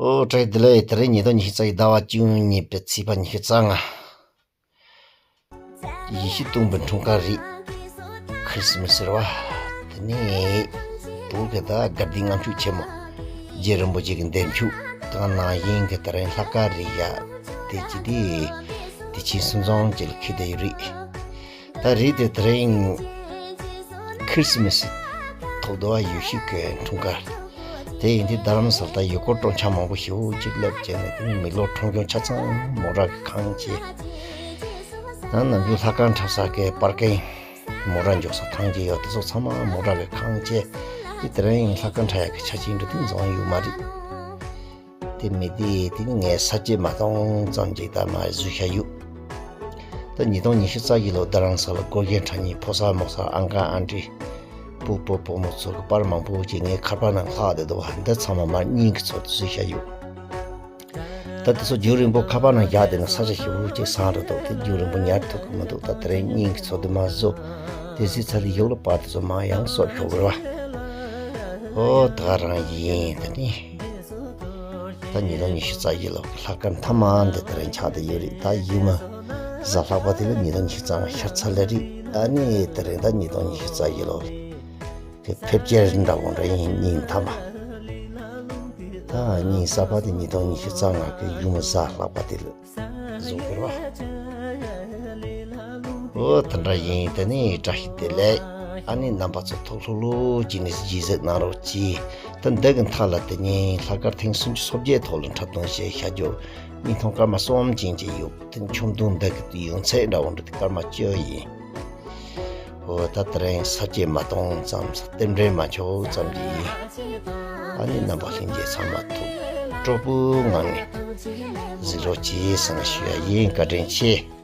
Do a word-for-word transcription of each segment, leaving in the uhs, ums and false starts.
ཨོ་བཀྲ་ཤིས་བདེ་ལེགས། དེ་རིང་ཉིས་སྟོང་ཉི་ཤུ་རྩ་བཞི་ཟླ་བ་བཅུ་གཉིས་པའི་ཚེས་པ་ཉི་ཤུ་རྩ་ལྔ། ཡེ་ཤུ་སྟོན་པའི་འཁྲུངས་སྐར་རེད། ཁྲིས་མས་ཟེར་བ། དེ་ནས་བོད་ཀྱི་ད་དགའ་ལྡན་ལྔ་མཆོད་ཆེན་མོ། རྗེ་རིན་པོ་ཆེ་གི་འདས་མཆོད། དེ་ག་ནང་བཞིན་གྱི་དེ་རིང་ལྷག་དཀར་རེད་ཡ། དེ་ཅི་དེ། དེ་ཕྱིན་སུན་སང་ཅིག་ལ་འཁེལ་བསྡད་ཡོད་རེད། ད་རེད་དེ་དེ་རིང་ཁྲིས་མས་ཐོག་དུ་བ་ཡེ་ཤུ་གི་འཁྲུངས་སྐར། དེ་ཡིན་དུས་རྡ་རམ་ས་ལ་ད་ཡུལ་སྐོར་སྤྲོ་འཆམ་མང་པོ་ཞེ་པོ་ཅིག་སླེབས་བྱས་ནས། དེ་ནས་མི་ལོ་གྲངས་ཅན་ཆ་ཚང་མོ་ཊ་གིས་ཁེངས་བྱས། ད་ནམ་རྒྱུན་ལྷ་ཁང་འཁྲབ་ས་གི་པར་ཀིང་། མོ་ཊ་འཇོག་ས་ཐང་ཅིག་ཡོད། དེ་ཚོ་ཚང་མ་མོ་ཊ་གིས་ཁེངས་བྱས། དེ་དེ་རིང་ལྷ་ཁང་འཁྲབ་ཡག་གི་ཆ་རྐྱེན་འདྲ་དེ་འཛོམས་ཡོད་མ་རེད། དེ་མི་དེ་དེ་ནི་ངས་ས་བཅད་མ་གཏོང་ཙམ་ཅིག་ད་མར་བཟོས་བཞག་ཡོད། ད་ཉིས་སྟོང་ཉི་ཤུ་རྩ་བཞི་ལོ་རྡ་རམ་ས་ལ་སྒོ་རྒྱན་འཁྲབ་མཁན་ཕོ་གསར་མོ་གསར་ཨང་ཀ་ཨང་ཊི། སྤོ་སྤོ་སྤོ་མོ་ཚོ་གི་པར་མང་པོ་ཅིག་ངའི་ཁ་པར་ནང་ལྷག་བསྡད་འདུག་བ། འདི་ཚང་མ་མར་བརྙན་གྱི་ཚུལ་དུ་བཟོས་བཞག་ཡོད། ད་དེ་ཚོ་རྒྱུན་རིང་པོ་ཁ་པར་ནང་བཞག་བསྡད་ན་ས་ཆ་ཞེ་པོ་ཅིག་ཟངས་འགྲོ་འདུག། དེ་རྒྱུན་རིང་པོ་ཉར་ཐུབ་ཀྱི་མི་འདུག། ད་དེ་རིང་བརྙན་གྱི་ཚུལ་དུ་མར་བཟོས། དེ་ཟིག་ཚར་རེ་ཡོག་ལ་པར་དེ་ཚོ་མར་ཡང་གསོག་ཤོག་དགོས་རེད་བ། ཨོ་ད་ག་རང་ཡིན། ད་ནི། ད་ཉིས་སྟོང་ཉི་ཤུ་རྩ་བཞི་ལོ་ལྷག་དཀར་མཐའ་མ་འདི་དེ་རིང་ཆགས་བསྡད་ཡོད་རེད། ད་ཡུལ་མི་གཟའ་ལྷག་པ་དེ་ལ་ཉིས་སྟོང་ཉི་ཤུ་རྩ་ལྔ་ཤར་ཚར་ལེ་རེད། ཨ་ནི་དེ་རིང་ད་ཉིས་སྟོང་ཉི་ཤུ་རྩ་བཞི་ལོ་གི་ཕེབས་སྐྱེལ་འདྲ་བོ་འདྲ་ཡིན། སྙིང་ཐ་མ། ད་སྙིང་གསར་པ་དེ་ཉིས་སྟོང་ཉི་ཤུ་རྩ་ལྔ་གི་ཡུལ་མི་གཟའ་ལྷག་པ་དེ་ལ་བཟོ་དགོས་རེད་བ། ཨོ་དེ་འདྲ་ཡིན། དེ་ནི་བཀྲ་ཤིས་བདེ་ལེགས། ཨ་ནི་རྣམ་པ་ཚོ་ཐུགས་ལྷོད་ལྷོད་བྱས་ནས་གཟིགས་གནང་རོགས་གྱིས། ད་འདི་གི་མཐའ་ལ་དེ་ཉིན་ལྷག་དཀར་ཐེངས་སུམ་ཅུ་སོ་བརྒྱད་ཐོག་ལ་འཁྲབ་སྟོན་བྱས་བཞག་རྒྱུ་བརྙན་ཐུང་སྐར་མ་གསུམ་ཅན་ཅིག་ཡོད། དེ་ནི་ཆུང་དུང་འདི་གི་ཡོན་ཚད་འདྲ་བོ་འདྲ་དེ་སྐར་མ་བཅུ་ཡིན། འོ་ད་དེ་རིང་ས་བཅད་མ་གཏོང་ཙམ། རྟེན་འབྲེལ་མ་འཆོག་ཙམ་གྱིས། ཨ་ནི་རྣམ་པ་ལྷན་རྒྱས་ཚང་མ་ཐུགས་སྤྲོ་པོའི་ངང་ནས་གཟིགས་རོགས་གྱིས་ཟེར་ཞུ་ཡ་ཡིན། བཀའ་དྲིན་ཆེ།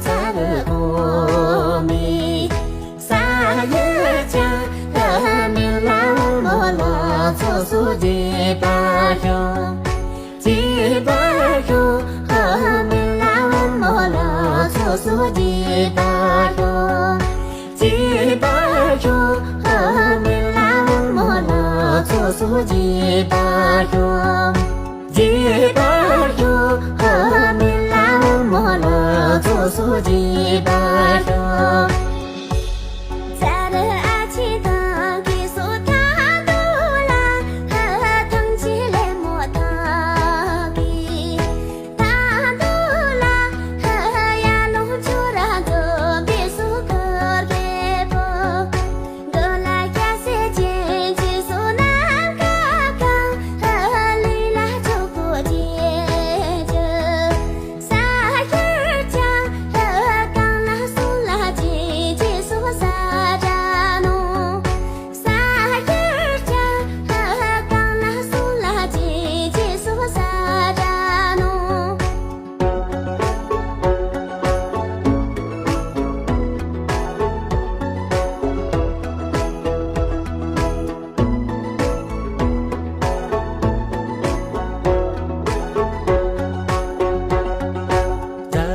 ཚར་གོང་མའི་ས་ཡི་ཆ་ཧ་མི་ལ་མོ་ལ་ཚོ་སུ་རྗེས་པ་ཤོག་རྗེས་པ་ཤོག་ཧ་མི་ལ་མོ་ལ་ཚོ་སུ་རྗེས་པ་ཤོག་རྗེས་པ་ཤོག་ཧ་མི་ལ་མོ་ལ་ཚོ་སུ་རྗེས་པ་ཤོག་རྗེས་པ་ཤོག་ཧ་མི་ལ་མོ་ལ་ཚོ་སུ་རྗེས་པ་ཤོག་ཚར་ཨ་ཆེ་དང་ཀེ་སོ་ཐང་དུ་ལ་ཧ་ཐང་ཆེ་ལེ་མོ་ཐང་གི་ཐང་དུ་ལ་ཧ་ཡ་ལུང་ཆོ་ར་ཛོ་བེ་སུ་ཀོར་བེ་པོ། ད་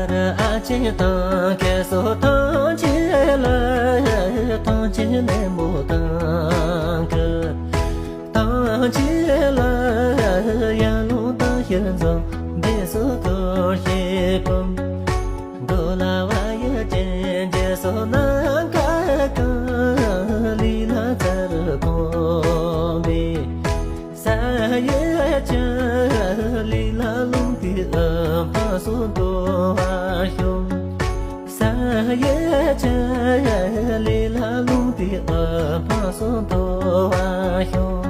ར་ཨ་ཆེ་དང་ཀེ་སོ་ཐང་ཆེ་ལ་ཐང་ཆེ་ལེ་མོ་ཐང་གི་ཐང་ཆེ་ལ་ཡ་ལུང་ཐང་ཤེར་འཛོམས་བེ་སོ་ཀོར་ཤེ་པོ། གོ་ལ་བ་ཡ་ཅན་ཇེ་སོ་ན་ཀ་ཀ་ལི་ལ་ཚར་གོང་བེ། ས་ཡ་ཆ་ལི་ལ་ལུང་ཏི་ཨ་ཕ་སོ་དོ་བ་ཤོམ། ས་ཡ་ཆ་ལི་ལ་ལུང་ཏི་ཨ་ཕ་སོ་དོ་བ་ཤོམ།